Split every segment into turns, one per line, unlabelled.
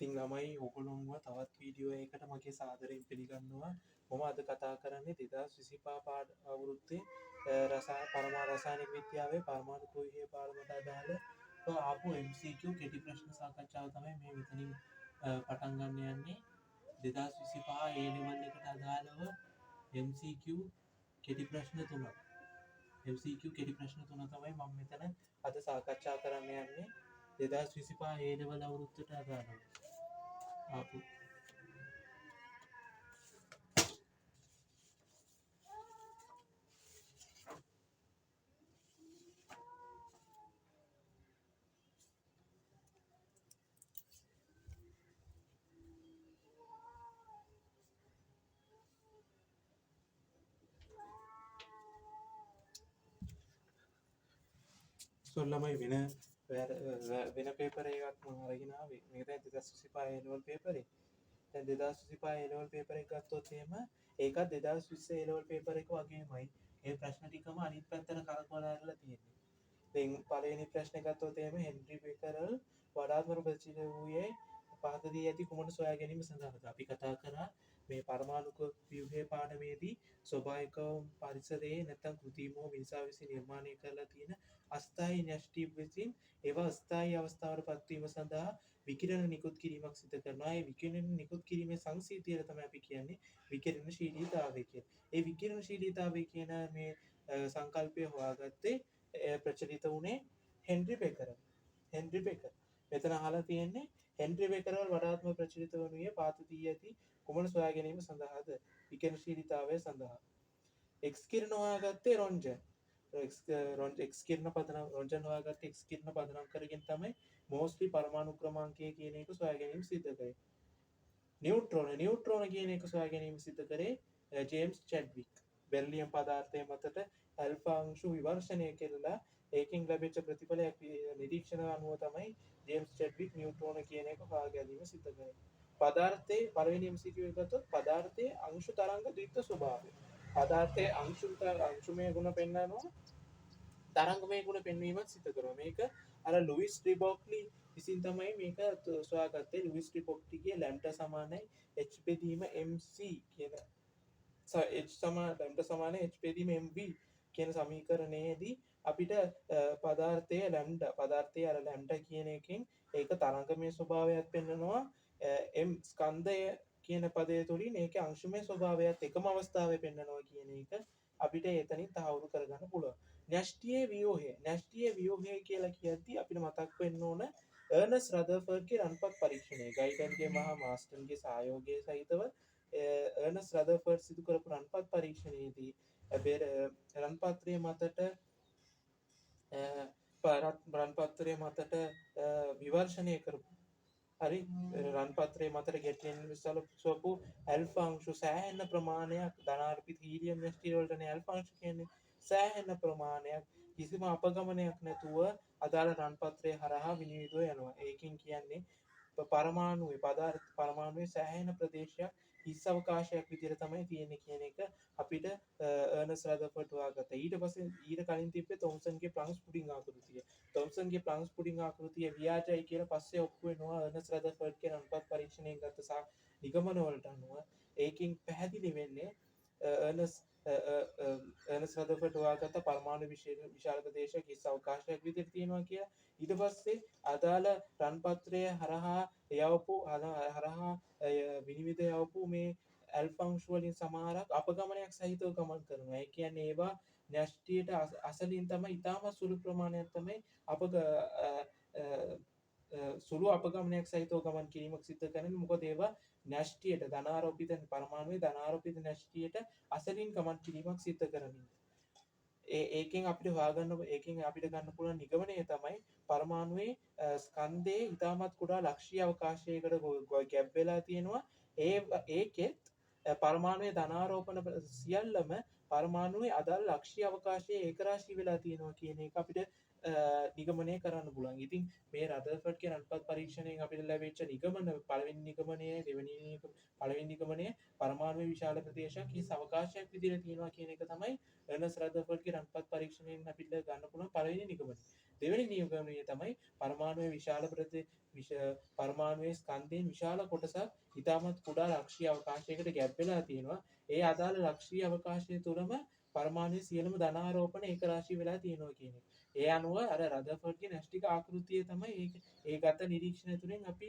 ඉතින් ළමයි, ඔයගොල්ලොන්ව තවත් වීඩියෝ එකකට මගේ සාදරයෙන් පිළිගන්නවා. මම අද කතා කරන්නේ 2025 පාඩ අවුරුද්දේ රසා පරමා රසායනික විද්‍යාවේ පරමාණු කුහකයේ පාඩමට අදාළ ආපු MCQ කෙටි ප්‍රශ්න සාකච්ඡාව තමයි මේ මෙතනින් පටන් ගන්න යන්නේ. 2025 A level එකට අදාළව MCQ කෙටි ප්‍රශ්න තුනක්. MCQ කෙටි ප්‍රශ්න තුන තමයි මම මෙතන අද සාකච්ඡා කරන්න යන්නේ. 2025 A level අවුරුද්දට අදාළව ආපු. සෝ ළමයි, වෙන වෙන පේපර් එකක් මම අරගෙන ආවේ. මේක දැන් 2025 A level paper එක. දැන් 2025 A level paper එක ගත්තොත් එහෙම ඒකත් 2020 A level paper එක වගේමයි. ඒ ප්‍රශ්න ටිකම අනිත් පැත්තට කරකවලා ඇරලා තියෙන්නේ. දැන් පළවෙනි ප්‍රශ්නේ ගත්තොත් එහෙම, හෙන්රි බෙකරල් වඩාත්ම ප්‍රචලිත වූයේ පහත දී ඇති කුමන සොයා ගැනීම සඳහාද? අපි කතා කරා මේ පරමාණුක ව්‍යුහය පාඩමේදී ස්වභාවික පරිසරයේ නැත්නම් කෘතිමව මිනිසා විසින් නිර්මාණය කරලා තියෙන අස්ථායී න්‍යෂ්ටි විසින් ඒවා ස්ථායී අවස්ථාවට පත්වීම සඳහා විකිරණ නිකුත් කිරීමක් සිදු කරනවා. ඒ විකිරණ නිකුත් කිරීමේ සංසිද්ධියට තමයි අපි කියන්නේ විකිරණශීලීතාවය කියලා. ඒ විකිරණශීලීතාවය කියන මේ සංකල්පය හොයාගත්තේ, ප්‍රචලිත වුණේ හෙන්රි බෙකරල්. හෙන්රි බෙකර්. මෙතන අහලා තියෙන්නේ හෙන්රි බෙකරල් වඩාත්ම ප්‍රචලිත වනුයේ පහත දී ඇති කුමන සොයා ගැනීම සඳහාද? විකිරණශීලීතාවය සඳහා. එක්ස් කිරණ හොයාගත්තේ රොන්ජන්. එක්ස් කිරණ පදනම්, රොන්ජන් හොයාගත්තේ එක්ස් කිරණ පදනම් කරගෙන තමයි මෝස්ලි පරමාණු ක්‍රමාංකය කියන එක සොයා ගැනීම සිදු කරේ. නියුට්‍රෝන කියන එක සොයා ගැනීම සිදු කරේ ජේම්ස් චැඩ්වික්. බෙරිලියම් පදාර්ථය මතට ඇල්ෆා අංශු විවර්ෂණය කෙරලා ඒකෙන් ලැබිච්ච ප්‍රතිඵලයක් නිරීක්ෂණ අනුව තමයි ජේම්ස් චැඩ්වික් නියුට්‍රෝන කියන එක හොයා ගැනීම සිදු කරේ. පදාර්ථයේ පළවෙනි MCQ එක ගත්තොත්, පදාර්ථයේ අංශු තරංග ද්විත්ව ස්වභාවය. පදාර්ථයේ අංශුමය ගුණ පෙන්වනවා, තරංගමය ගුණ පෙන්වීමත් සිදු කරනවා. මේක අර ලුයිස් ඩි බ්‍රොග්ලි විසින් තමයි මේක සොයාගත්තේ. ලුයිස් ඩි බ්‍රොග්ලිගේ ලැම්ඩා සමානයි h බෙදීම mc කියන, h සමාන ලැම්ඩා සමානයි h බෙදීම mv කියන සමීකරණයේදී අපිට පදාර්ථයේ ලැම්ඩා, පදාර්ථයේ අර ලැම්ඩා කියන එකෙන් ඒක තරංගමය ස්වභාවයක් පෙන්වනවා, m ස්කන්ධය කියන පදය තුලින් ඒකේ අංශුමය ස්වභාවයත් එකම අවස්ථාවේ පෙන්වනවා කියන එක අපිට එතනින් තහවුරු කරගන්න පුළුවන්. න්‍යෂ්ටියේ ව්‍යුහය. න්‍යෂ්ටියේ ව්‍යුහය කියලා කියද්දි අපිට මතක් වෙන්න ඕන අර්නස්ට් රදර්ෆර්ඩ්ගේ රන්පත් පරීක්ෂණය. ගයිටන්ගේ මහා මාස්ටන්ගේ සහයෝගය සහිතව අර්නස්ට් රදර්ෆර්ඩ් සිදු කරපු රන්පත් පරීක්ෂණයේදී රන්පත්‍රය මතට විවර්ෂණය කරපු, හරි, රන්පත්‍රය මතට ගැටෙන්න සලසපු ඇල්ෆා අංශු සෑහෙන ප්‍රමාණයක්, ධනාර්පිත හීලියම් න්‍යෂ්ටි වලටනේ ඇල්ෆා අංශු කියන්නේ, සෑහෙන ප්‍රමාණයක් කිසිම අපගමනයක් නැතුව අදාළ රන්පත්‍රය හරහා විනිවිදව යනවා. ඒකෙන් කියන්නේ පරමාණුවේ පදාර්ථ පරමාණුවේ සෑහෙන ප්‍රදේශයක් හිස් අවකාශයක් විදිහට තමයි තියෙන්නේ කියන එක අපිට අර්නස්ට් රදර්ෆර්ඩ් හොයාගත්තා. ඊට පස්සේ ඊට කලින් තිබ්බේ තොම්සන්ගේ ප්ලංක්ස් පුඩින් ආකෘතිය. තොම්සන්ගේ ප්ලංක්ස් පුඩින් ආකෘතිය ව්‍යාජයි කියලා පස්සේ ඔප්පු වෙනවා අර්නස්ට් රදර්ෆර්ඩ්ගේ රන්පත් පරීක්ෂණයෙන් ගත්ත නිගමන වලට අනුව. ඒකෙන් පැහැදිලි වෙන්නේ අර්නස්ට් අර්නස්ට් රදර්ෆර්ඩ් හොයාගත්ත පරමාණු විශාල ප්‍රදේශයක් හිස් අවකාශයක් විදිහට තියෙනවා කියලා. ඊට පස්සේ අදාළ රන්පත්‍රය හරහා යවපු හරහා විනිවිද යවපු මේ ඇල්ෆා අංශු වලින් සමහරක් අපගමනයක් සහිතව ගමන් කරනවා. ඒ කියන්නේ ඒවා න්‍යෂ්ටියට අසලින් තමයි ඉතාමත් සුළු ප්‍රමාණයක් තමයි සුළු අපගමනයක් සහිතව ගමන් කිරීමක් සිදු කරන්නේ. මොකද ඒවා න්‍යෂ්ටියට ධනාරෝපිත පරමාණුවේ ධනාරෝපිත න්‍යෂ්ටියට අසලින් ගමන් කිරීමක් සිදු කරමින්. ඒකෙන් අපිට හොයාගන්න, ඒකෙන් අපිට ගන්න පුළුවන් නිගමනය තමයි පරමාණුවේ ස්කන්ධයේ ඉතාමත් කුඩා ලක්ෂීය අවකාශයකට ගැබ් වෙලා තියෙනවා. ඒකෙත් පරමාණුවේ ධනාරෝපණ සියල්ලම පරමාණුවේ අදාළ ලක්ෂීය අවකාශයේ ඒකරාශී වෙලා තියෙනවා කියන එක අපිට නිගමනය කරන්න පුළුවන්. ඉතින් මේ රදර්ෆර්ඩ්ගේ රන්පත් පරීක්ෂණයෙන් අපිට ලැබිච්ච නිගමන, පළවෙනි නිගමනය, දෙවෙනි, පළවෙනි නිගමනය පරමාණුවේ විශාල ප්‍රදේශයක් හිස් අවකාශයක් විදිහට තියෙනවා කියන එක තමයි අර්නස්ට් රදර්ෆර්ඩ්ගේ රන්පත් පරීක්ෂණයෙන් අපිට ගන්න පුළුවන් පළවෙනි නිගමනය. දෙවෙනි නිගමනය තමයි පරමාණුවේ විශාල පරමාණුවේ ස්කන්ධයෙන් විශාල කොටසක් ඉතාමත් කුඩා ලක්ෂීය අවකාශයකට ගැබ් වෙලා තියෙනවා. ඒ අදාළ ලක්ෂීය අවකාශය තුළම පරමාණුවේ සියලුම ධනාරෝපණ ඒකරාශී වෙලා තියෙනවා කියන එක. ඒ අනුව අර රදර්ෆර්ඩ්ගේ න්‍යෂ්ටික ආකෘතිය තමයි ඒ ගත නිරීක්ෂණය තුළින් අපි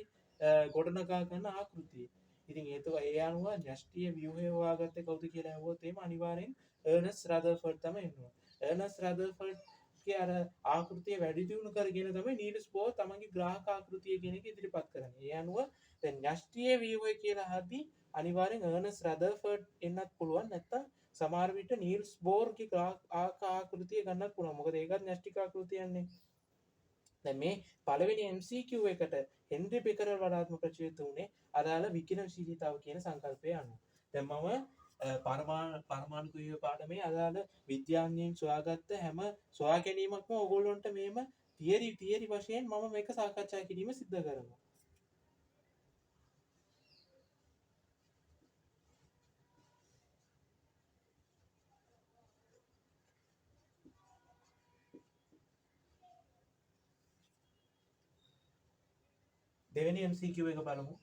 ගොඩනගා ගන්න ආකෘතිය. ඉතින් ඒ අනුව න්‍යෂ්ටිය ව්‍යුහය හොයාගත්තේ කවුද කියලා ඇහුවොත් එහෙම අනිවාර්යෙන් අර්නස්ට් රදර්ෆර්ඩ් තමයි එන්නේ. අර්නස්ට් රදර්ෆර්ඩ්ගේ අර ආකෘතිය වැඩි දියුණු කරගෙන තමයි නීල්ස් බෝර් තමන්ගේ ග්‍රාහක ආකෘතිය කියන එක ඉදිරිපත් කරන්නේ. ඒ අනුව දැන් න්‍යෂ්ටිය ව්‍යුහය කියලා අහද්දී අනිවාර්යෙන් අර්නස්ට් රදර්ෆර්ඩ් එන්නත් පුළුවන්, නැත්නම් සමහර විට නීල්ස් බෝර්ගේ ග්‍රාහක ආකෘතිය ගන්නත් පුළුවන්. මොකද ඒකත් න්‍යෂ්ටික ආකෘතියන්නේ. දැන් මේ පළවෙනි MCQ එකට හෙන්රි බෙකරල් වඩාත්ම ප්‍රචලිත වුණේ අදාළ විකිරණශීලීතාව කියන සංකල්පය අනුව. දැන් මම පරමාණු ව්‍යුහ පාඩමේ අදාළ විද්‍යාඥයින් සොයාගත්ත හැම සොයා ගැනීමක්ම ඕගොල්ලොන්ට මේම තියරි වශයෙන් මම මේක සාකච්ඡා කිරීම සිද්ධ කරනවා. දෙවෙනි MCQ එක බලමු.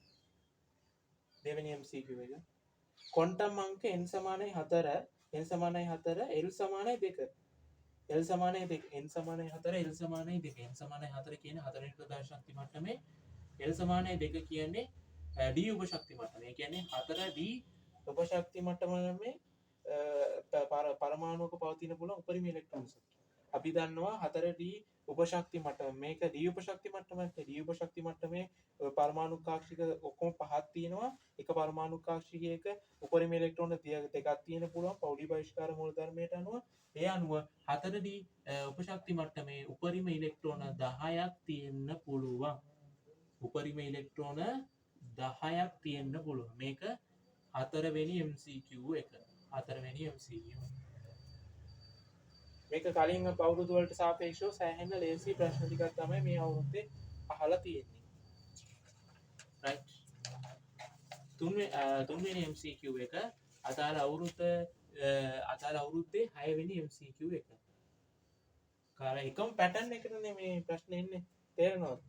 දෙවෙනි MCQ එක. ක්වොන්ටම් අංක n සමානයි 4, n සමානයි 4, l සමානයි 2. l සමානයි 2, n සමානයි 4, l සමානයි 2. n සමානයි 4 කියන්නේ හතරවෙනි ප්‍රධාන ශක්ති මට්ටමේ, l සමානයි 2 කියන්නේ d උපශක්ති මට්ටම. ඒ කියන්නේ 4 d උපශක්ති මට්ටමේ පරමාණුක පවතින පුළුවන් උපරිම ඉලෙක්ට්‍රෝන සංඛ්‍යාව. අපි දන්නවා 4 d උපශක්ති මට්ටම. මේක d උපශක්ති මට්ටමක්. d උපශක්ති මට්ටමේ පරමාණු කාක්ෂික ඔක්කොම පහක් තියෙනවා. එක පරමාණු කාක්ෂිකයක උපරිම ඉලෙක්ට්‍රෝන දෙකක් තියෙන පුළුවන් පෞලි බහිෂ්කාර මූලධර්මයට අනුව. ඒ අනුව 4 d උපශක්ති මට්ටමේ උපරිම ඉලෙක්ට්‍රෝන 10ක් තියෙන්න පුළුවන්. උපරිම ඉලෙක්ට්‍රෝන 10ක් තියෙන්න පුළුවන්. මේක හතරවෙනි MCQ එක. හතරවෙනි MCQ. මේක කලින් අවුරුදු වලට සාපේක්ෂව සෑහෙන ලේසි ප්‍රශ්න ටිකක් තමයි මේ අවුරුද්දේ අහලා තියෙන්නේ. රයිට්. තුන්වෙනි MCQ එක අදාළ අවුරුද්දේ හයවෙනි MCQ එක. එකම පැටර්න් එකටනේ මේ ප්‍රශ්නේ එන්නේ. තේරෙනවද?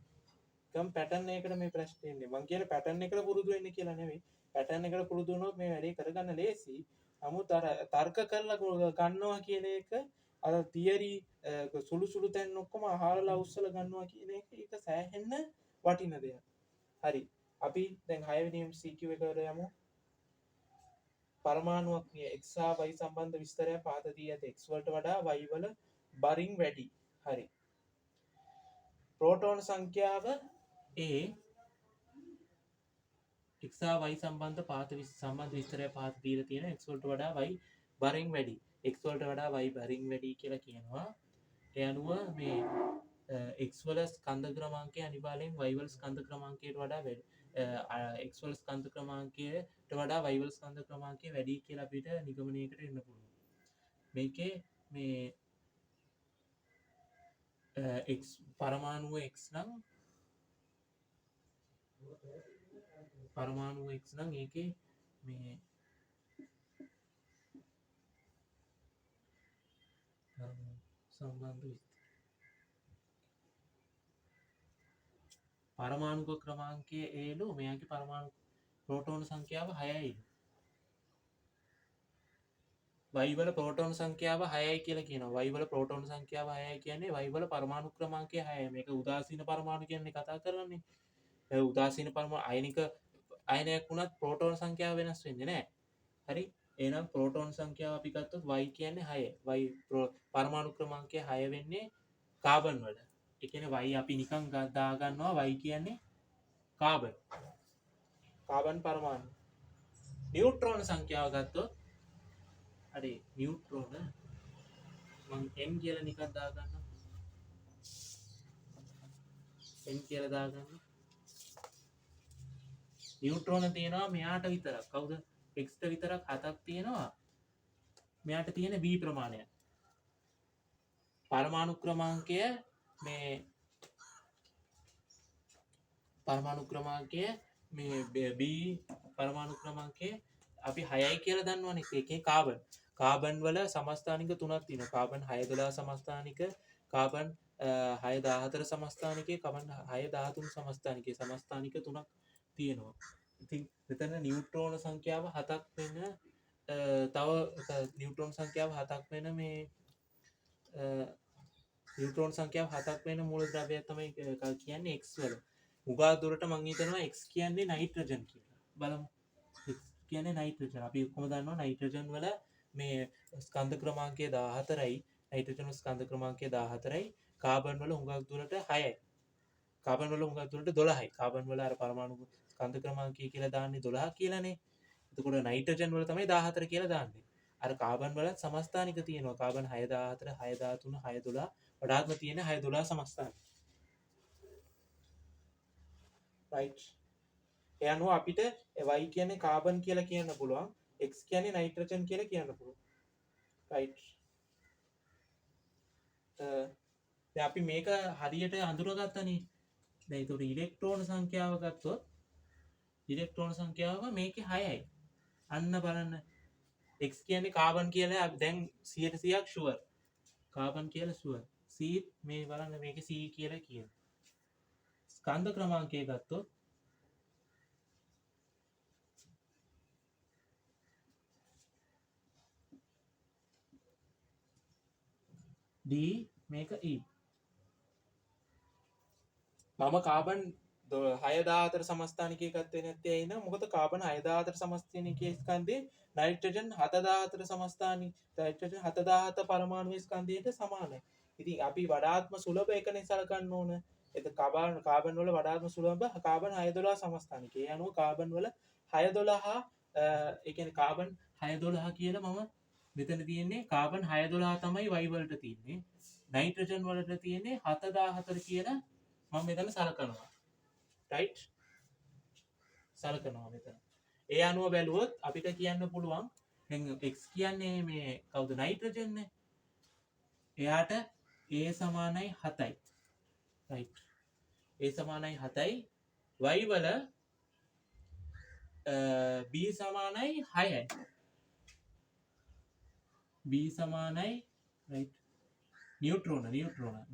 එකම පැටර්න් එකකට මේ ප්‍රශ්නේ එන්නේ. මං කියන්නේ පැටර්න් එකට පුරුදු වෙන්න කියලා නෙවෙයි. පැටර්න් එකට පුරුදු වුණොත් මේ වැඩේ කරගන්න ලේසි. නමුත් අර තර්ක කරලා ගන්නවා කියන එක, අර තියරි සුළු සුළු තැන් ඔක්කොම අහලා උස්සලා ගන්නවා කියන එක, ඒක සෑහෙන්න වටින දෙයක්. හරි. අපි දැන් හයවෙනි MCQ එකට යමු. පරමාණුවක් x හා y සම්බන්ධ විස්තරයක් පහත දී ඇත. x වලට වඩා y වල බරින් වැඩි. හරි. ප්‍රෝටෝන සංඛ්‍යාව A x හා y සම්බන්ධ පහත සම්බන්ධ විස්තරයක් පහත දීලා තියෙනවා. x වලට වඩා y බරින් වැඩි. x වලට වඩා y බරින් වැඩි කියලා කියනවා. ඒ අනුව මේ x වල ස්කන්ධ ක්‍රමාංකය අනිවාර්යෙන් y වල ස්කන්ධ ක්‍රමාංකයට වඩා වැඩි. x වල ස්කන්ධ ක්‍රමාංකයට වඩා y වල ස්කන්ධ ක්‍රමාංකය වැඩි කියලා අපිට නිගමනයකට එන්න පුළුවන්. මේකේ මේ x පරමාණුව x නම් පරමාණුව x නම් ඒකේ මේ සම්බන්ධ විස්තර. පරමාණුක ක්‍රමාංකය ඒලු මෙයාගේ පරමාණු ප්‍රෝටෝන සංඛ්‍යාව 6යි. y වල ප්‍රෝටෝන සංඛ්‍යාව 6යි කියලා කියනවා. y වල ප්‍රෝටෝන සංඛ්‍යාව 6යි කියන්නේ y වල පරමාණු ක්‍රමාංකය 6යි. මේක උදාසීන පරමාණු කියන්නේ කතා කරන්නේ. ඒ උදාසීන පරමාණු අයනික අයනයක් වුණත් ප්‍රෝටෝන සංඛ්‍යාව වෙනස් වෙන්නේ නැහැ. හරි. එහෙනම් ප්‍රෝටෝන සංඛ්‍යාව අපි ගත්තොත් y කියන්නේ 6. y පරමාණු ක්‍රමාංකය 6 වෙන්නේ කාබන් වල. ඒ කියන්නේ y අපි නිකන් දාගන්නවා y කියන්නේ කාබන්. කාබන් පරමාණු. නියුට්‍රෝන සංඛ්‍යාව ගත්තොත් හරි නියුට්‍රෝන මං n කියලා නිකන් දාගන්නවා. n කියලා දාගන්න. නියුට්‍රෝන තියෙනවා මෙයාට විතරක්. කවුද? x ට විතරක් 7ක් තියෙනවා. මෙයාට තියෙන b ප්‍රමාණය. පරමාණු ක්‍රමාංකය මේ පරමාණු ක්‍රමාංකය මේ b පරමාණු ක්‍රමාංකය අපි 6යි කියලා දන්නවනේ. ඒකේ කාබන්. කාබන් වල සමස්ථානික තුනක් තියෙනවා. කාබන් 6 12 සමස්ථානික, කාබන් 6 14 සමස්ථානිකයේ, කාබන් 6 13 සමස්ථානිකයේ, සමස්ථානික තුනක් තියෙනවා. ඉතින් මෙතන නියුට්‍රෝන සංඛ්‍යාව 7ක් වෙන, තව නියුට්‍රෝන සංඛ්‍යාව 7ක් වෙන මේ, නියුට්‍රෝන සංඛ්‍යාව 7ක් වෙන මූලද්‍රව්‍යයක් තමයි කියන්නේ X වල. උගා දුරට මං හිතනවා X කියන්නේ නයිට්‍රජන් කියලා. බලමු. X කියන්නේ නයිට්‍රජන්. අපි ඔක්කොම දන්නවා නයිට්‍රජන් වල මේ ස්කන්ධ ක්‍රමාංකය 14යි, නයිට්‍රජන් වල ස්කන්ධ ක්‍රමාංකය 14යි, කාබන් වල හුඟක් දුරට 6යි. කාබන් වල හුඟක් දුරට 12යි. කාබන් වල අර පරමාණු ස්කන්ධ ක්‍රමාංකය කියලා දාන්නේ 12 කියලානේ. එතකොට නයිට්‍රජන් වල තමයි 14 කියලා දාන්නේ. අර කාබන් වලත් සමස්ථානික තියෙනවා. කාබන් 6 14, 6 13, 6 12, වඩාත්ම තියෙන 6 12 සමස්ථානික. රයිට්. ඒ අනුව අපිට Y කියන්නේ කාබන් කියලා කියන්න පුළුවන්, X කියන්නේ නයිට්‍රජන් කියලා කියන්න පුළුවන්. රයිට්. දැන් අපි මේක හරියට අඳුරගත්තනේ. දැන් ඒතකොට ඉලෙක්ට්‍රෝන සංඛ්‍යාව ගත්තොත් ඉලෙක්ට්‍රෝන සංඛ්‍යාව මේකේ 6යි. අන්න බලන්න. X කියන්නේ කාබන් කියලා අපි දැන් සියයට සියයක් ෂුවර්. කාබන් කියලා ෂුවර්. C මේ බලන්න මේකේ C කියලා කියනවා. ස්කන්ධ ක්‍රමාංකය ගත්තොත් D මේක E. මම කාබන් හය දාහතර සමස්ථානිකය ගත්තේ නැත්තේ ඇයි නම් මොකද කාබන් හය දාහතර සමස්ථානිකයේ ස්කන්ධේ නයිට්‍රජන් හත දාහතර සමස්ථානි, නයිට්‍රජන් හත දාහත පරමාණු ස්කන්ධයට සමානයි. ඉතින් අපි වඩාත්ම සුලභ එකනේ සලකන්න ඕන. එත කාබන් වල වඩාත්ම සුලභ කාබන් හය දොළහ සමස්ථානිකය. ඒ අනුව කාබන් වල හය දොළහ, ඒ කියන්නේ කාබන් හය දොළහ කියලා මම මෙතන තියෙන්නේ කාබන් හය දොළහ තමයි Y වලට තියෙන්නේ. නයිට්‍රජන් වලට තියෙන්නේ හත දාහතර කියලා මම මෙතන සලකනවා. රයිට්? සලකනවා මෙතන. ඒ අනුව බැලුවොත් අපිට කියන්න පුළුවන් දැන් X කියන්නේ මේ කවුද නයිට්‍රජන් නේ. එයාට A සමානයි 7යි. රයිට්. A සමානයි 7යි. Y වල B සමානයි 6යි. B සමානයි රයිට්. නියුට්‍රෝන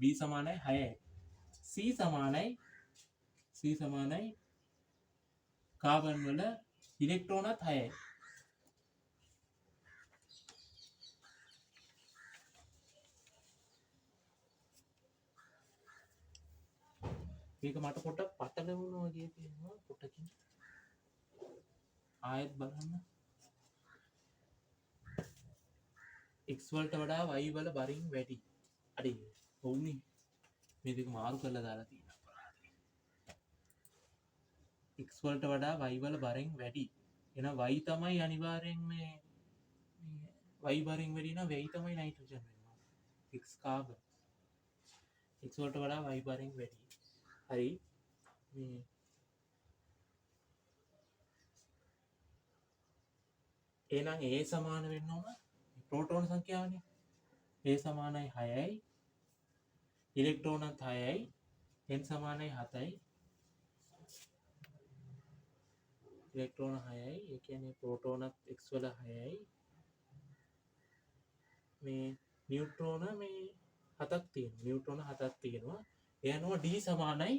B සමානයි 6යි. C සමානයි කාබන් වල ඉලෙක්ට්‍රෝනත් 6යි. මේක මට පොඩ්ඩක් පටලවුණා වගේ පේනවා පොඩ්ඩකින්. ආයෙත් බලන්න. X වලට වඩා Y වල බරින් වැඩි. අඩේ ඔව්නේ. මේ දෙක මාරු කරලා දාලා තියෙනවා. X වලට වඩා Y වල බරින් වැඩි. එහෙනම් Y තමයි අනිවාර්යෙන් මේ Y බරින් වැඩි නම් Y තමයි නයිට්‍රජන් වෙනවා. X carbon. X වලට වඩා Y බරින් වැඩි. හරි. මේ එහෙනම් A සමාන වෙන්න ඕන ප්‍රෝටෝන සංඛ්‍යාවනේ. A සමානයි 6යි. ඉලෙක්ට්‍රෝනත් 6යි. N සමානයි 7යි. ඉලෙක්ට්‍රෝන 6යි. ඒ කියන්නේ ප්‍රෝටෝනත් X වල 6යි. මේ නියුට්‍රෝන මේ 7ක් තියෙනවා. නියුට්‍රෝන 7ක් තියෙනවා. ඒ අනුව D සමානයි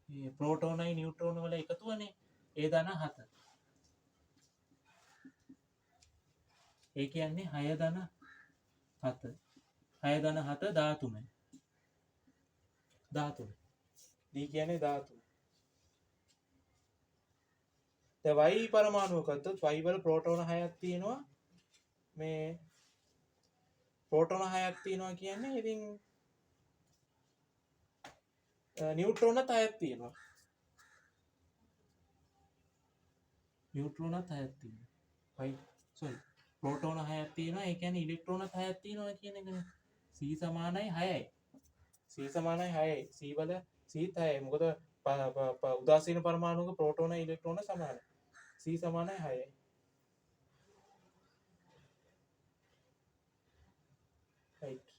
මේ ප්‍රෝටෝනයි නියුට්‍රෝන වල එකතුවනේ. ඒ ධන 7. ඒ කියන්නේ හය ධන 7. හය ධන 7 13. 13. D කියන්නේ 13. දැන් Y පරමාණුව ගත්තොත් Y වල ප්‍රෝටෝන 6ක් තියෙනවා. මේ ප්‍රෝටෝන 6ක් තියෙනවා කියන්නේ ඉතින් නියුට්‍රෝනත් 6ක් තියෙනවා. නියුට්‍රෝනත් 6ක් තියෙනවා. Y, sorry, ප්‍රෝටෝන 6ක් තියෙනවා. ඒ කියන්නේ ඉලෙක්ට්‍රෝනත් 6ක් තියෙනවා කියන එකනේ. C සමානයි 6යි. C සමානයි 6යි. C වල C 6යි. මොකද උදාසීන පරමාණුක ප්‍රෝටෝන ඉලෙක්ට්‍රෝන සමානයි. C සමානයි 6යි. රයිට්.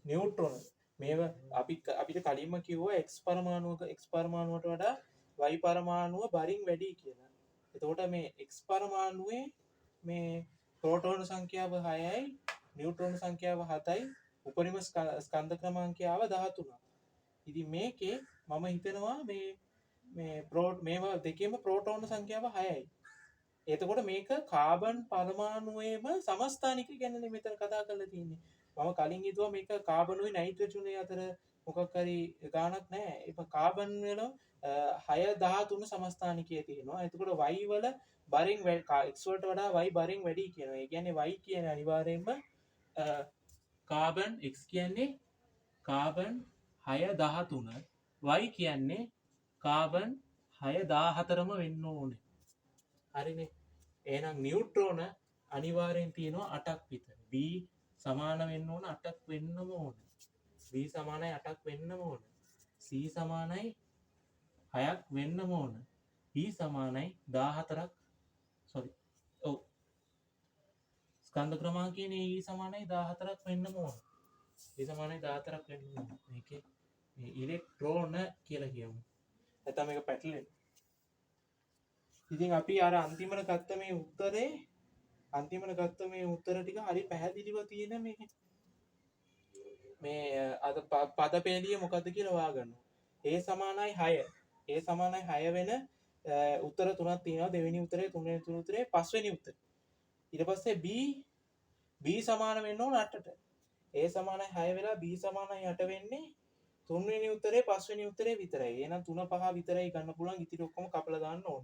නියුට්‍රෝන මේව අපිට කලින්ම කිව්වා X පරමාණුවක X පරමාණුවට වඩා Y පරමාණුව බරින් වැඩි කියලා. එතකොට මේ X පරමාණුවේ මේ ප්‍රෝටෝන සංඛ්‍යාව 6යි, නියුට්‍රෝන සංඛ්‍යාව 7යි, උපරිම ස්කන්ධ ක්‍රමාංකය ආව 13ක්. ඉතින් මේකේ මම හිතනවා මේ මේ මේවා දෙකේම ප්‍රෝටෝන සංඛ්‍යාව 6යි. එතකොට මේක කාබන් පරමාණුවේම සමස්ථානික ගැනනේ මෙතන කතා කරලා තියෙන්නේ. මම කලින් හිතුවා මේක කාබනුයි නයිට්‍රජනුයි අතර මොකක් හරි ගාණක් නෑ. ඒක කාබන් වල 6 13 සමස්ථානිකය තියෙනවා. එතකොට Y වල බරින් X වලට වඩා Y බරින් වැඩි කියනවා. ඒ කියන්නේ Y කියන්නේ අනිවාර්යයෙන්ම කාබන්, X කියන්නේ කාබන් 6 13, Y කියන්නේ කාබන් 6 14ම වෙන්න ඕනේ. හරිනේ. එහෙනම් නියුට්‍රෝන අනිවාර්යෙන් තියෙනවා 8ක් විතර. B සමාන වෙන්න ඕන 8ක් වෙන්නම ඕන. B සමානයි 8ක් වෙන්නම ඕන. C සමානයි 6ක් වෙන්නම ඕන. E සමානයි 14ක්, සෝරි, ඔව්, ස්කන්ධ ක්‍රමාංකයනේ E සමානයි 14ක් වෙන්නම ඕන. E සමානයි 14ක් වෙන්න ඕන. මේකේ මේ ඉලෙක්ට්‍රෝන කියලා කියමු. නැත්නම් මේක පැටලෙනවා. ඉතින් අපි අර අන්තිමට ගත්ත මේ උත්තරේ, අන්තිමට ගත්ත මේ උත්තර ටික හරි පැහැදිලිව තියෙන මේ මේ අද පද පෙළිය මොකද්ද කියලා හොයාගන්න. A සමානයි 6. A සමානයි 6 වෙන උත්තර තුනක් තියෙනවා. දෙවෙනි උත්තරේ, තුන්වෙනි උත්තරේ, පස්වෙනි උත්තරේ. ඊට පස්සේ B සමාන වෙන්න ඕන 8ට. A සමානයි 6 වෙලා B සමානයි 8 වෙන්නේ තුන්වෙනි උත්තරේ, පස්වෙනි උත්තරේ විතරයි. එහෙනම් 3 5 විතරයි ගන්න පුළුවන්. ඉතිරි ඔක්කොම කපලා දාන්න ඕන.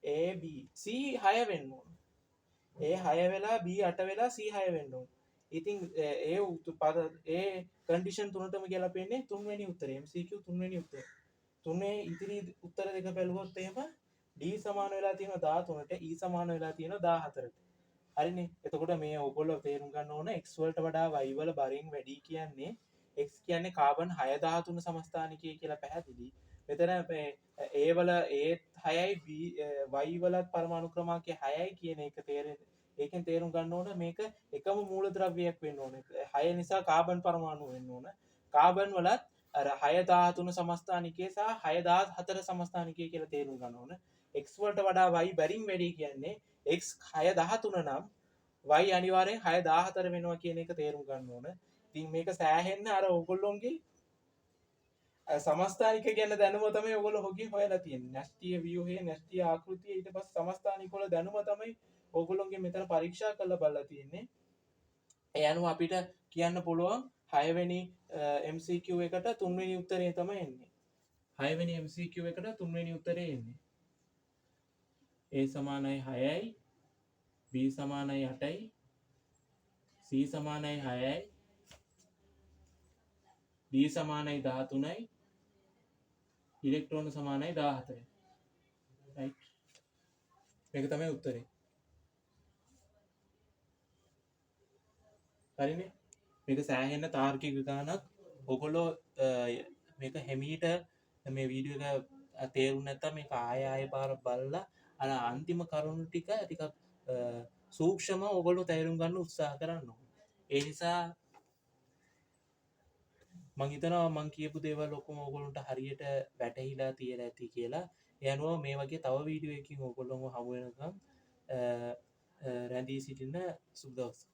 A B C 6 වෙන්න ඕන. A 6 වෙලා B 8 වෙලා C 6 වෙන්න ඕන. ඉතින් ඒ පද ඒ කන්ඩිෂන් තුනටම ගැලපෙන්නේ තුන්වෙනි උත්තරේ, MCQ තුන්වෙනි උත්තරේ. තුනේ ඉතිරි උත්තර දෙක බැලුවොත් එහෙම D සමාන වෙලා තියෙනවා 13ට, E සමාන වෙලා තියෙනවා 14ට. හරිනේ. එතකොට මේ ඔයගොල්ලෝ තේරුම් ගන්න ඕන X වලට වඩා Y වල බරින් වැඩි කියන්නේ X කියන්නේ කාබන් 6 13 සමස්ථානිකය කියලා පැහැදිලි. මෙතන මේ A වල A 6යි B Y වලත් පරමාණු ක්‍රමාංකය 6යි කියන එක ඒකෙන් තේරුම් ගන්න ඕන මේක එකම මූලද්‍රව්‍යයක් වෙන්න ඕන. 6 නිසා කාබන් පරමාණු වෙන්න ඕන. කාබන් වලත් අර 6 13 සමස්ථානිකය සහ 6 14 සමස්ථානිකය කියලා තේරුම් ගන්න ඕන. X වලට වඩා Y බරින් වැඩි කියන්නේ X 6 13 නම් Y අනිවාර්යෙන් 6 14 වෙනවා කියන එක තේරුම් ගන්න ඕන. ඉතින් මේක සෑහෙන්න අර ඕගොල්ලොන්ගේ සමස්ථානික ගැන දැනුම තමයි ඔයගොල්ලෝ හොගින් හොයලා තියෙන්නේ. න්‍යෂ්ටිය ව්‍යුහය, න්‍යෂ්ටිය ආකෘතිය, ඊට පස්සේ සමස්ථානික වල දැනුම තමයි ඕගොල්ලොන්ගේ මෙතන පරීක්ෂා කරලා බලලා තියෙන්නේ. ඒ අනුව අපිට කියන්න පුළුවන් 6 වෙනි MCQ එකට තුන්වෙනි උත්තරේ තමයි එන්නේ. 6 වෙනි MCQ එකට තුන්වෙනි උත්තරේ එන්නේ. A සමානයි 6යි, B සමානයි 8යි, C සමානයි 6යි, D සමානයි 13යි, ඉලෙක්ට්‍රෝන සමානයි 14යි. රයිට්. මේක තමයි උත්තරේ. හරිනේ. මේක සෑහෙන තාර්කික ගානක්. ඔයගොල්ලෝ මේක හැමීට මේ වීඩියෝ එක තේරුම් නැත්තම් මේක ආය ආය පාර බලලා අර අන්තිම කරුණු ටික ටිකක් සූක්ෂමව ඔයගොල්ලෝ තේරුම් ගන්න උත්සාහ කරන්න ඕනේ. ඒ නිසා මං හිතනවා මං කියපු දේවල් ඔක්කොම ඔයගොල්ලන්ට හරියට වැටහිලා තියලා ඇති කියලා. ඒ අනුව මේ වගේ තව වීඩියෝ එකකින් ඔයගොල්ලොන්ව හමු වෙනකම් රැඳී සිටින්න. සුබ දවසක්.